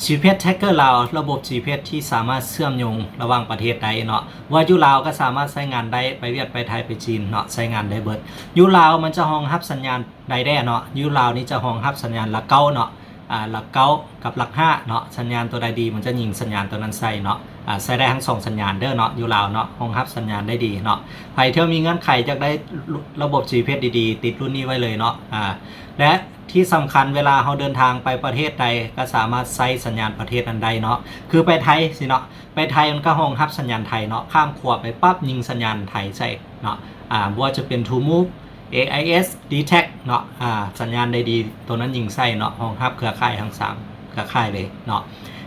ຈີພີເອັສ Tracker ລາວ ລະບົບ ຈີພີເອັສ ທີ່ສາມາດເຊື່ອມໂຍງລະຫວ່າງປະເທດໄດ້ເນາະ ວ່າຢູ່ລາວກໍສາມາດໃຊ້ງານໄດ້ ໄປຫວຽດ ໄປໄທ ໄປຈີນເນາະ ໃຊ້ງານໄດ້ເບິດ. ຢູ່ລາວມັນຈະຮອງຮັບສັນຍານໃດແດ່ເນາະ? ຢູ່ລາວນີ້ຈະຮອງຮັບສັນຍານຫຼັກເກົ້າເນາະ ອ່າ ຫຼັກເກົ້າກັບຫຼັກຫ້າເນາະ. ສັນຍານຕົວໃດດີ ມັນຈະຍິງສັນຍານຕົວນັ້ນໃສ່ເນາະ. ອ່າ ໃຊ້ໄດ້ທັງສອງສັນຍານເດີເນາະ ຢູ່ລາວເນາະ ຮອງຮັບສັນຍານໄດ້ດີເນາະ. ໃຜທີ່ມີເງື່ອນໄຂຢາກໄດ້ລະບົບ ຈີພີເອັສ ດີໆ ຕິດລຸ້ນນີ້ໄວ້ເລີຍເນາະ. ອ່າ ແລະ ທີ່ສຳຄັນເວລາເຮົາເດີນທາງໄປປະເທດໃດ ກໍສາມາດໃຊ້ສັນຍານປະເທດນັ້ນໄດ້ເນາະ. ຄືໄປໄທຊີ້ເນາະ ໄປໄທມັນກໍຮອງຮັບສັນຍານໄທເນາະ ຂ້າມຂົວໄປປັບຍິງສັນຍານໄທໃສ່ເນາະ. ອ່າ ບໍ່ວ່າຈະເປັນ True Move, ເອ ໄອ ເອສ, D-Tag ເນາະ. ອ່າ ສັນຍານໃດດີ ໂຕນັ້ນຍິງໃສ່ເນາະ ຮອງຮັບເຄືອຂ່າຍທັງສາມເຄືອຂ່າຍເລີຍເນາະ.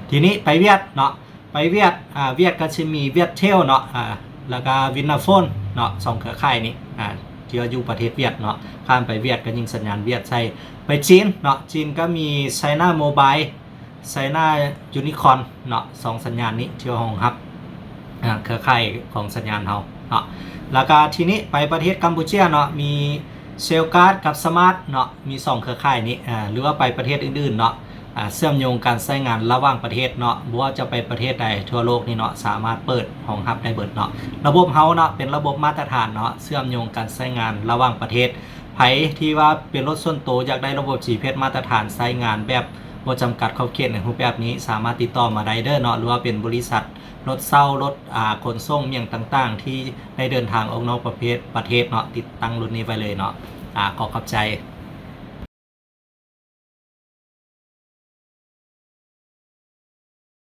ທີນີ້ໄປຫວຽດເນາະ ໄປຫວຽດ ອ່າ ຫວຽດກໍຊິມີ Viettel ເນາະ ອ່າ ແລ້ວກໍ Vinaphone ເນາະ ສອງເຄືອຂ່າຍນີ້ ອ່າ ທີ່ວ່າຢູ່ປະເທດຫວຽດເນາະ. ຂ້າມໄປຫວຽດກໍຍິງສັນຍານຫວຽດໃສ່. ໄປຈີນເນາະ ຈີນກໍມີ China Mobile, China Unicom ເນາະ ສອງສັນຍານນີ້ທີ່ຮອງຮັບ ອ່າ ເຄືອຂ່າຍຂອງສັນຍານເຮົາເນາະ. ແລ້ວກໍທີນີ້ໄປປະເທດກຳປູເຈຍເນາະ ມີ Cellcard ກັບ Smart ເນາະ ມີສອງເຄືອຂ່າຍນີ້ ອ່າ ຫຼືວ່າໄປປະເທດອື່ນໆເນາະ ອ່າ ເຊື່ອມໂຍງການໃຊ້ງານລະຫວ່າງປະເທດເນາະ ບໍ່ວ່າຈະໄປປະເທດໃດທົ່ວໂລກນີ້ເນາະ ສາມາດເປີດຮອງຮັບໄດ້ເບິດເນາະ. ລະບົບເຮົາເນາະ ເປັນລະບົບມາດຕະຖານເນາະ ເຊື່ອມໂຍງການໃຊ້ງານລະຫວ່າງປະເທດ. ໃຜທີ່ວ່າເປັນລົດສ່ວນໂຕ ຢາກໄດ້ລະບົບ ຈີພີເອັສ ມາດຕະຖານໃຊ້ງານແບບບໍ່ຈຳກັດຂອບເຂດໃນຮູບແບບນີ້ ສາມາດຕິດຕໍ່ມາໄດ້ເດີເນາະ ຫຼືວ່າເປັນບໍລິສັດລົດເຊົ່າ ລົດ ອ່າ ຂົນສົ່ງ ຫຍັງຕ່າງໆ ທີ່ໄດ້ເດີນທາງອອກນອກປະເທດ ປະເທດເນາະ ຕິດຕັ້ງລຸ້ນນີ້ໄວ້ເລີຍເນາະ. ອ່າ ຂໍຂອບໃຈ.